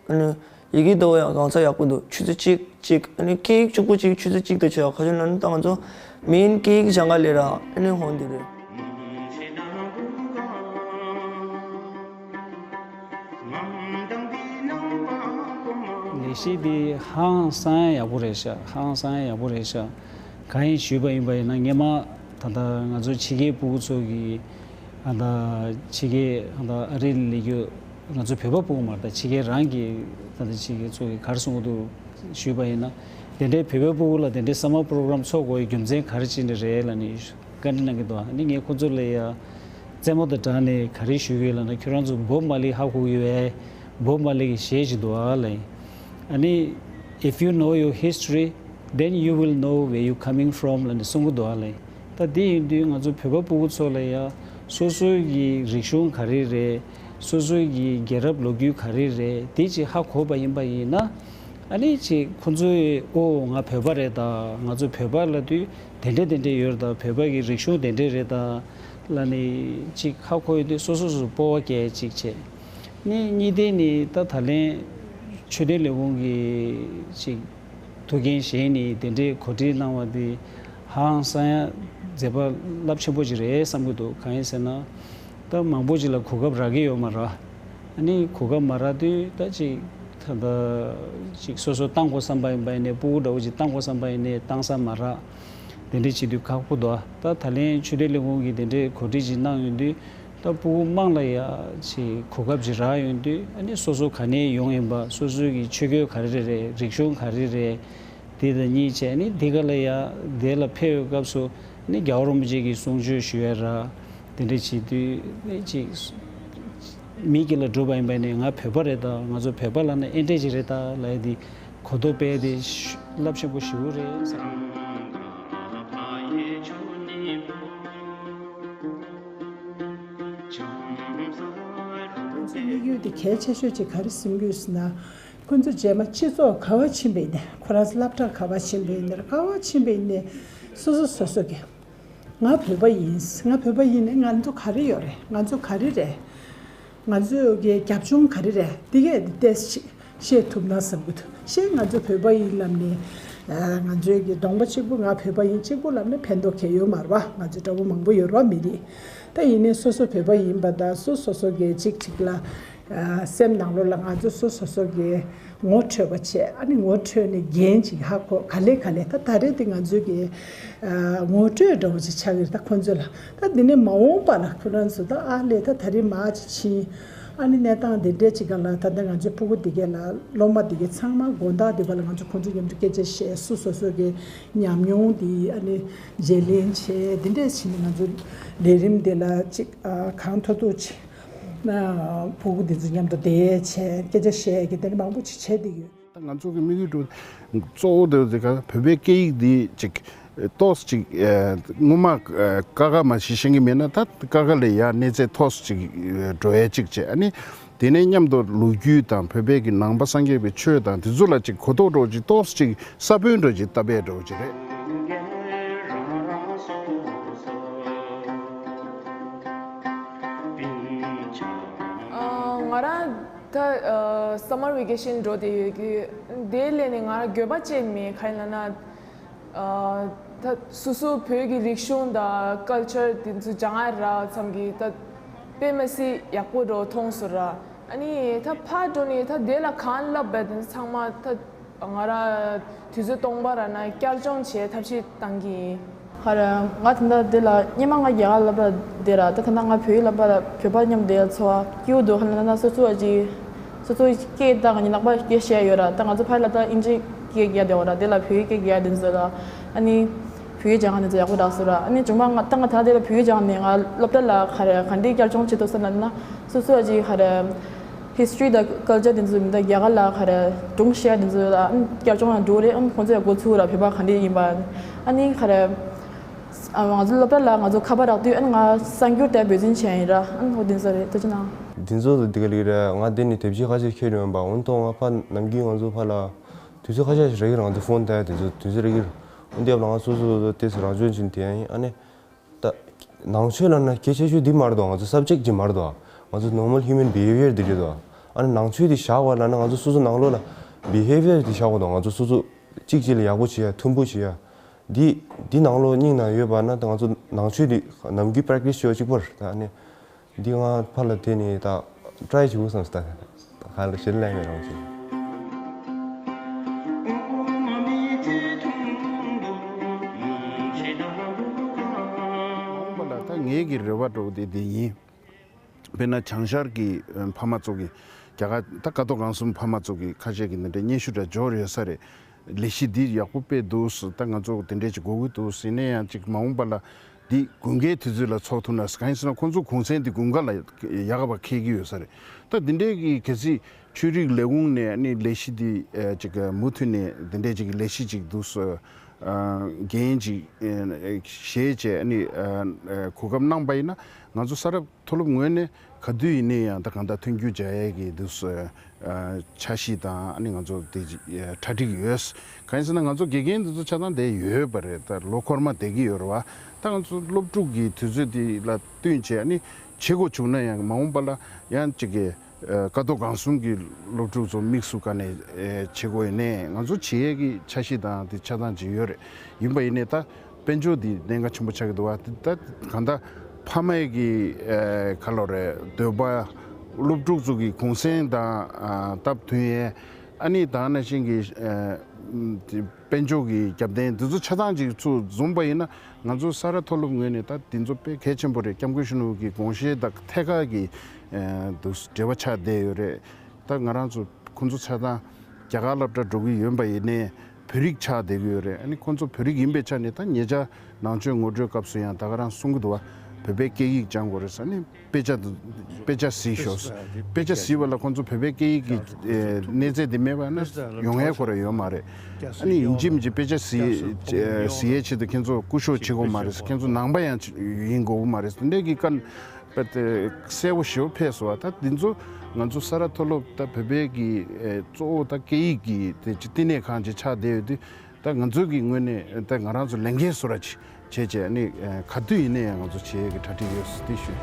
ཨ་ནི་ཡི་གེ་འདྲ་བོ་ཡང་གང་ཚ་ཡག་པོ་འདུག་ཆུ་ཚོད་གཅིག་གཅིག་ཨ་ནི་སྐད་ཡིག་གཅིག་པོ་གཅིག་ཆུ་ཚོད་གཅིག་དང་ཕྱེད་ཀ། ཁ་ཤས་ན་ནི་ད་ང་ཚོ་མེན་སྐད་ཡིག་སྦྱང་ག་སླེབས་ར། ཨ་ནི་ཧོན་དེ་རེད། ལས་གཞི་འདི་ཧང་སང་ཡག་པོ་རེད་ཤག་ཧང་སང་ཡག་པོ་རེད་ཤག་གང་ཡིན་ཞུས་པ་ཡིན་པ་ཡིན་ན། སྔོན་མ་ད་ལྟ་ང་ཚོ་ཕྱི་རྒྱལ་སྤུ་གུ་ཚོ་གི་ཨ་ད་ཕྱི་རྒྱལ་ཨ་ད་ཨ་རི་ལ་སླེབས་རྒྱུ། ང་ཚོ་བོད་པ་སྤུ་གུ་མ་རེད་ད། ཕྱི་རྒྱལ་རང་གི་ད་ལྟ་ཕྱི་རྒྱལ་ཚོ་གི་ག་རེ་གསུང་གི་འདུག་ཞུས་པ་ཡིན་ན། དེ་འདྲའི་བོད་པའི་སྤུ་གུ་ལ་དེ་འདྲའི་སམ་མར་པོ་རོ་གྷ་རམ་ཚོགས་དགོས་པའི་རྒྱུ་མཚན་ག་རེ་བྱས་ནས་རེད་ལབ་ནས་བཀའ་འདྲི་གནང་གི་འདུག་ཨ་ནི་ངས་ཁོ་ཚོ་ལ་ཡ་རྩེད་མོ་དང་སྦྲགས་ནས་ག་རེ་ཞུ་གི་ཡོད་ལབ་ན། ཁྱོད་རང་ཚོ་བོབ་མར་ལི་ཧ་གོ་གི་ཡོད་པས། བོབ་མར་ལི་གི་གཞས་ཅིག་འདུག་ཨ་ལབ། ཨ་ནི། If you know your history, then you will know where you coming from ལབ་ནས་གསུང་གི་འདུག་ཨ་ལབ། ད་འདི་ཡིན་དུས་ང་ཚོ་བོད་པ་སྤུ་གུ་ཚོ་ལ་ཡ་སོ་སོའི་གི་རིག་གཞུང་ག་རེ་རེད། སོ་སོའི་གི་རྒྱལ་རབས་ལོ་རྒྱུས་ག་རེ་རེད། དེ་ཅིག་ཧ་གོ་བ་ཡིན་པ་ཡིན་ན། ཨ་ནི་ཅིག་ཁོ་ཚོས་ཨོ་ང་བོད་པ་རེད་ད། ང་ཚོ་བོད་པ་ལབ་དུས་དེ་འདྲ་དེ་འདྲ་ཡོད་རེད་ད། བོད་པ་གི་རིག་གཞུང་དེ་འདྲ་རེད་ད་ལབ་ནས་ཅིག་ཧ་གོ་ཡོང་དུས་སོ་སོ་སོ་སོ་སྤོབས་པ་སྐྱེ་ཅིག་བྱས། ནི་གཉིས་ལྡན་ནི་ད་ད་ལན་ཆོས་དོན་ལས་ཁུངས་ཀྱི་ཅིག་ཐུགས་འགན་བཞེས་ནི་དེ་འདྲའི་གོ་སྒྲིག་གནང་བ་དེ་ཧང་སང་ཡ་མཛད་པ་རླབས་ཆེན་པོ་ཅིག་རེད་བསམ་གྱི་འདུག་གང་ཡིན་ཟེར་ན། ད་མང་པོ་ཅིག་ལ་གོ་སྐབས་རག་གི་ཡོད་མ་རེད། ཨ་ནི་གོ་སྐབས་མ་རག་དུས་ད་ཅིག་ད་ལྟ་ཅིག་སོ་སོ་བཏང་དགོས་བསམ་པ་ཡིན་པ་ཡིན་ནའི། སྤུ་གུ་འདྲ་བོ་ཅིག་བཏང་དགོས་བསམ་པ་ཡིན་ནའི་བཏང་ས་མ་རག་དེ་འདྲ་བྱེད་དུས་ཁག་པོ་འདུག་ད་ད་ལན་ཆོས་དོན་ལས་ཁུངས་ཀྱིས་དེ་འདྲའི་གོ་སྒྲིག་ཅིག་གནང་ཡོང་དུས། ད་སྤུ་གུ་དམངས་ལ་ཡ་ཅིག་གོ་སྐབས་ཅིག་རག་ཡོང་དུས། ཨ་ནི་སོ་སོ་ག་ནས་ཡོང་ཡིན་པ། སོ་སོའི་གི་ཆོས་གོས་ག་རེ་རེད། རིག་གཞུང་ག་རེ་རེད། དེ་དང་གཉིས་བྱས་ནི་འདི་ག་ལ་ཡ་དེ་ལ་ཕེབས་པའི་སྐབས་སུ་ནི་རྒྱལ་བ་རིན་པོ་ཆེ་གི་གསུང་ཆོས་ཞུ་ཡ་ར། དེ་འདྲ་བྱེད་དུས་ནི་ཅིག་མིག་དཀྱིལ་ལ་གྲུབ་པ་ཡིན་པ་ནི་ང་བོད་པ་རེད་ད། ང་ཚོ་བོད་པ་ལབ་ན་ཨེ་འདྲ་ཅིག་རེད་ད་ལབ་ཡ་དེ་གོ་རྟོགས་སྤེལ་ཏེ་རླབས་ཆེན་པོ་ཞེ་པོ་རེད་བསམ། ཁོང་ཚོའི་དམིགས་ཡུལ་དེ་གལ་ཆེ་ཤོས་ཅིག་ག་རེ་སེམས་ཀྱི་ཡོད་ཟེར་ན། ཁོང་ཚོ་རྗེས་མ་སྤྱི་ཚོགས་ག་བ་ཕྱིན་པ་ཡིན་ནའི། ཁོ་རང་ཚོ་སློབ་གྲྭ་ག་བ་ཕྱིན་པ་ཡིན་ནའི། ག་བ་ཕྱིན་པ་ཡིན་ནའི་སོ་སོ་སོ་སོ་གི་ང་བོད་པ་ཡིན། ང་བོད་པ་ཡིན་ནའི་ང་ཚོ་ག་རེ་ཡོད་རེད། ང་ཚོ་ག་རེ་རེད། ང་ཚོའི་གི་རྒྱབ་ལྗོངས་ག་རེ་རེད། འདི་གས་འདི་ཏོག་ཙམ་ཤེས་ཐུབ་ན་བསམ་གྱི་འདུག་གཞན་ང་ཚོ་བོད་པ་ཡིན་ལབ་ནས། ཨ། ང་ཚོའི་གི་གདོང་པ་གཅིག་པུ་ང་བོད་པ་ཡིན་གཅིག་པུ་ལབ་ནས་ཕན་ཐོགས་གང་ཡང་ཡོད་མ་རེད་པ། ང་ཚོ་འདྲ་པོ་མང་པོ་ཡོད་རེད་པ་མི་རིགས། ད་ཡིན་ནའི་སོ་སོ་བོད་པ་ཡིན་པ་དང་སོ་སོ་སོ་གི་གཅིག་གཅིག་ལ། ཨ། སེམས་ནང་ལོགས་ལ་ང་ཚོ་སོ་སོ་སོ་གི་ངོ་འཕྲོད་པ་བྱས། ཨ་ནི་ངོ་འཕྲོད་ནས་འགན་ཅིག་ཧ་གོ། ག་ལེ་ག་ལེ་ད་ད་རེས་དེ་ང་ཚོའི་གི། ཨ། ངོ་སྤྲོད་འདྲ་བོ་ཅིག་ཆགས་ཀྱི་རེད་ད་ཁོང་ཚོ་ལ། ད་འདི་ནས་མ་འོངས་པ་ལ་ཁོ་རང་ཚོ་ད་ཨ་ལས་ད་ད་རེས་མར་ཅིག་ཕྱིན། ཨ་ནི་གནས་སྟངས་འདི་འདྲའི་ཅིག་སྒང་ལ་ད་ལྟ་ང་ཚོའི་ཕྲུ་གུ་འདི་གས་ལ་སློབ་མ་འདི་གས་ཚང་མ་དགོང་དག་འདི་ག་ལ་ང་ཚོ་ཁོང་ཚོ་མཉམ་དུ་སྐད་ཆ་བཤད། སོ་སོ་སོ་གི་ཉམས་མྱོང་འདི་ཨ་ནི་བརྗེ་ལེན་བྱས། འདི་འདྲས་བྱས་ནས་ང་ཚོ་ལས་རིམ་འདི་ལ་ཅིག་ཨ་གང་ཐུབ་ཐུབ་བྱས་ན་ཕྲུ་གུ་འདི་ཚོ་མཉམ་དུ་བསྡད་བྱས་སྐད་ཆ་བཤད་ཀྱི་དེ་འདྲ་མང་པོ་ཅིག་བྱས་བསྡད་ཡོད། ད་ང་ཚོ་གི་དམིགས་ཡུལ་གཙོ་བོ་དེ་དེ་ག་བོད་པའི་སྐད་ཡིག་འདི་ཅིག་ཏོག་ཙམ་ཅིག་ཨ་སྔོན་མ་ཨ་ཀ་ཁ་མ་ཤེས་ཤེས་ཀྱི་མེད་ན། ད་ཀ་ཁ་ལས་ཡར་གནས་ཚད་ཏོག་ཙམ་ཅིག་ཨ་འགྲོ་ཡས་ཅིག་བྱས། ཨ་ནི་དེ་ནས་མཉམ་དུ་ལོ་རྒྱུས་དང་བོད་པའི་གི་ནང་པ་སངས་རྒྱས་པའི་ཆོས་དང་དེ་ཚོ་ལ་ཅིག་གོ་རྟོགས་འདྲ་བོ་ཅིག་ཏོག་ཙམ་ཅིག་ས་བོན་འདྲ་བོ་ཅིག་བཏབ་པའི་འདྲ་བོ་ཅིག་རེད། ཨ་ང་རང་ད་ཨ་summer vacation འགྲོ་བསྡད་ཡོད་ཀྱི། དེའི་སླད་ནས་ང་རང་འགྱོད་པ་ཅིག་མེད། ག་ཡིན་ལབ་ན། ཨ་ད་སོ་སོ་བོད་ཀྱི་རིག་གཞུང་དང་ཀལ་ཅར་དེ་ཚོ་སྦྱང་ཡ་རག་ཙམ་གྱིས་ད་དཔེ་མི་སྲིད་ཡག་པོ་འདྲ་བོ་མཐོང་སོང་ར། ཨ་ནི་ད་ཕར་འགྲོ་ནས་ད་དེ་ལ་གང་བསླབས་པ་དེ་ཚང་མ་ད་ང་རང་དུས་ཚོད་སྟོང་པ་རག་ན་བསྐྱར་སྦྱོང་བྱེད་ཐབས་ཤེས་གཏང་གི་ཡིན། ཧ་ར། ང་ད་ལྟ་འདི་ལ་སྔོན་མ་ང་རྒྱ་གར་སློབ་གྲྭ་བསྡད་ར། ད་ད་ལྟ་ང་བོད་ཡིག་སློབ་གྲྭ་ལ་བོད་པ་མཉམ་བསྡད་ཚོར་བ་སྐྱིད་པོ་འདུག་ཧ་ལ་ན་སོ་སོ་ཨ་ཅི་སོ་སོའི་སྐད་དང་ངའི་ནང་པ་སྐད་བཤད་ཡོད་ར། ད་ང་ཚོ་ཕར་ལ་ད་ཨིན་ཇི་སྐད་རྒྱག་བསྡད་ཡོད་ར། དེ་ལ་བོད་ཡིག་སྐད་རྒྱག་དེ་ཚོ་ལ་ཨ་ནི་བོད་ཡིག་སྦྱང་ང་དེ་ཚོ་ཡག་པོ་རག་སོང་ར། ཨ་ནི་བྱུང་མ་ང་ད་ང་ད་དེ་ལ་བོད་ཡིག་སྦྱང་ནས་ང་སློབ་གྲྭ་ལ་ག་རེ་ག་འདྲའི་བསྐྱར་སྦྱོང་བྱེད་ཐུབ་ས་ན་ན་སོ་སོ་ཨ་ཅི་ག་རེ་ཧིས་ཊོ་རི་དང་ཀལ་ཅར་དེ་ཚོ་མི་འདུག་རྒྱ་གར་ལ་ག་རེ་སྒྲུང་བཤད་དེ་ཚོ་ལ་ཨ་ནི་བསྐྱར་སྦྱོང་ཡང་འགྲོ་རེད། ཨ་ནི་ཁོང་ཚོ་ཡང་འགོ་ཚུགས་ར། བོད་པ་ག་འདྲ་ཡིན་པ་ཨ་ནི་ག་རེ་ང་ཚོ་སློབ་གྲྭ་ལ་ང་ཚོ་ཁ་པར་རག་དུས་ཨ་ནི་ང་གསར་འགྱུར་དེ་འབད་བརྩོན་བྱས་ཡིན་ར། ཨ་ནི་ཧོ་དེ་ཚོ་རེད། ཐུགས་རྗེ་གནང་། དེ་ཚོ་དེ་ག་ལེགས་རེད། ང་དེ་ནི་དེབ་ཆ་ཁ་ཤས་ཁྱེར་ཡོང་པ། འོན་ཏོ་ང་ཕ་ནམ་རྒྱུན་ང་ཚོ་ཕ་ལ་དུས་ཚོད་ཁ་ཤས་ཤིག་རག་གི་རེད། ང་ཚོ་ཕོན་ལྟ་ཡ་དེ་ཚོ་དུས་ཚོད་རག་གི་རེད། འོན་ཏེ་ལ་ང་སོ་སོ་སོ་དེ་ཚོ་རང་སྦྱོང་བྱེད་དེ་ཡང་ཡིན། ཨ་ནི་ད་ནང་ཆོས་ལབ་ན་གལ་ཆེ་ཤོས་འདི་མ་རེད་དོ། ང་ཚོ་སབ་ཇེག་ཅིག་མ་རེད་དོ། ང་ཚོ་normal human behavior འདི་རེད་དོ། ཨ་ནི་ནང་ཆོས་འདི་བཞག་པ་ལབ་ན་ང་ཚོ་སོ་སོ་ནང་ལོགས་ལ་behavior འདི་བཞག་པ་དང་ང་ཚོ་སོ་སོ་གཅིག་གཅིག་ལ་ཡག་པོ་བྱེད་ཡ་མཐུན་པོ་བྱེད་ཡ་འདི་འདི་ནང་ལོགས་སྙིང་ན་ཡོད་པ་ན་ད་ང་ཚོ་ནང་ཆོས་འདི་ནམ་རྒྱུན་practice བྱེད་ཡ་གཅིག་པོ་རེད། ད་ཨ་ནི་འདི་ང་ཕར་ལ་དེ་ནི་ད་try བྱེད་དགོས་བསམ་སོང་། ད་ག་ལ་ཞེ་ལས་མེད་རང་བྱེད། ད་ངའི་གི་རེ་བ་འདྲ་བོ་དེ་དེ་ཡིན། དཔེར་ན་བྱང་ཤར་གྱི་ཕ་མ་ཚོ་གི་རྒྱ་གར་ད་ཀ་ཐོག་སྒང་གསུམ་ཕ་མ་ཚོ་གི་ཁ་ཤས་ཀྱི་འདི་འདྲའི་སྙན་ཞུ་འདྲ་འབྱོར་ཡོད་ས་རེད། ལས་གཞི་འདི་ཡག་པོ་སྤེལ་འདུག་ད་ང་ཚོ་དེ་འདྲས་ཅིག་དགོས་ཀྱི་འདུག་ཡིན་ན་ཡང་ཅིག་མ་འོངས་པ་ལ་འདི་དགུན་ཁའི་དུས་ཚོད་ལ་ཚོགས་ཐུབ་ན། གང་ཡིན་ཟེར་ན་ཁོང་ཚོ་གུང་སེང་འདི་དགུན་ཁ་ལ་ཡག་པ་འཁེལ་གྱི་ཡོད་ས་རེད། ད་འདི་འདྲས་ཀྱི་གལ་སྲིད་ཆོས་རིག་ལས་ཁུངས་ནས་ནི་ལས་གཞི་འདི་ཅིག་མུ་མཐུད་ནས་འདི་འདྲས་ཅིག་ལས་གཞི་ཅིག་འདུག་འགན་ཅིག་བཞེས་བྱས་ནི་གོ་སྐབས་གནང་པ་ཡིན་ན། ང་ཚོ་ས་རབ་མཐོ་སློབ་ངོས་ནས་ག་དུས་ཡིན་ནའི་ཡང་ད་གང་ལྟར་མཐུན་འགྱུར་བྱ་ཡས་ཀྱི་འདུག་སེ་འཆར་གཞི་དང་ཨ་ནི་ང་ཚོ་དེ་གྲ་སྒྲིག་ཡོད། གང་ཡིན་ཟེར་ན་ང་ཚོ་དགེ་རྒན་འདི་ཚོ་ཆ་ཚང་བསྡད་ཡོད་པ་རེད། ད་ལོ་འཁོར་མ་བསྡད་ཀྱི་ཡོད་རེད་བ། ད་ང་ཚོ་སློབ་ཕྲུག་གི་དུས་ཚོད་འདི་ལ་བསྟུན་བྱས་ཨ་ནི་བྱེད་དགོས་བྱུང་ན་ཡང་མ་འོངས་པ་ལ་ཡང་ཅིག་གི་ཀ་ཐོག་སྒང་གསུམ་གྱི་སློབ་ཕྲུག་ཚོ་དམིགས་སུ་བཀར་ནས་བྱེད་དགོས་ཡིན་ནའི་ང་ཚོ་བྱེད་ཡས་ཀྱི་འཆར་གཞི་དང་དེ་ཆ་ཚང་ཅིག་ཡོད་རེད། ཡིན་པ་ཡིན་ནའི་ད། དཔལ་འབྱོར་འདི་གནད་འགག་ཆེན་པོ་ཆགས་ཀྱི་འདུག་བ། ད་གང་ལྟར་ཕ་མའི་གི་ཨེ་ག་ལོ་རེད། འདོད་པ་སློབ་ཕྲུག་ཚོ་གི་གུང་སེང་དང་ཨ་སྟབས་མཐུན་ཡས་ཨ་ནི་ད་ནང་བཞིན་གྱི་ཨེ་དཔལ་འབྱོར་གྱི་རྒྱབ་རྟེན་འདི་ཚོ་ཆ་ཚང་ཅིག་ཚུར་འཛོམས་པ་ཡིན་ན་ང་ཚོ་ས་ར་མཐོ་སློབ་ངོས་ནས་ད་འདི་ཚོ་དཔེ་གལ་ཆེན་པོ་རེད། སྐྱབས་མགོན་ཆེན་པོ་གི་དགོངས་བཞེད་དང་ཐད་ཀར་གྱི་ཨེ་འདུག་འབྲེལ་བ་ཆགས་བསྡད་ཡོད་རེད། ད་ང་རང་ཚོ་ཁོང་ཚོ་ཆ་ཚང་རྒྱ་གར་སློབ་གྲྭ་འགྲོ་གི་ཡོད་པ་ཡིན་ནའི་བོད་རིགས་ཆགས་བསྡད་ཀྱི་ཡོད་རེད། ཨ་ནི་ཁོང་ཚོ་བོད་རིགས་ཡིན་པའི་ཆ་ནས་ད་ཉེ་ཆར་ནང་ཆོས་ངོ་སྤྲོད་སྐབས་སུ་ཡང་ད་ག་རང་གསུང་གི་འདུག་བ། བོད་པའི་སྐད་ཡིག་སྦྱང་དགོས་རེད་ཟེར་ནས་དཔེ་ཆ་དཔེ་ཆ་གཟིགས་ཤོག་དཔེ་ཆ་གཟིགས་པ་ལ་ཁོང་ཚོ་བོད་པའི་སྐད་ཡིག་གི་ཨེ་གནས་ཚད་དེ་མེད་པ་ན་ཡོང་ཡས་ཁོ་རང་ཡོད་མ་རེད། ཨ་ནི་ཡིན་གཅིག་མིན་གཅིག་དཔེ་ཆ་གཟིགས་གཟིགས་ཡས་ཆེད་དུ་ཁྱེད་ཚོ་སྐུ་ཞབས་བྱེད་དགོས་མ་རེད། ཁྱེད་ཚོ་ནང་པ་ཡང་ཡིན་དགོས་མ་རེད། འདི་འདྲའི་གི་དཀའ། པ་དེ་གསལ་པོ་ཞེ་པོ་ཕེབས་སོང་བ། ད་འདི་ཚོ་ང་ཚོ་ས་ར་མཐོ་སློབ་ད་བོད་པའི་གི་ཨེ་གཙོ་བོ་ད་སྐད་ཡིག་གི་དེ་ཅི་བསྟི་གནས་ཁང་ཅིག་ཆགས་བསྡད་ཡོད་དུས་ད་ང་ཚོ་གི་ངོས་ནས་ད་ང་རང་ཚོ་ལས་འགན་བཟོ་འདྲ་ཅིག་བྱས་བྱས་ནི་ཨེ་ག་དུས་ཡིན་ནའི་ཡང་ང་ཚོ་བྱེད་ཡས་ཀྱི་གྲ་སྒྲིག་ཡོད་ཟེར་དེ་ཞུ།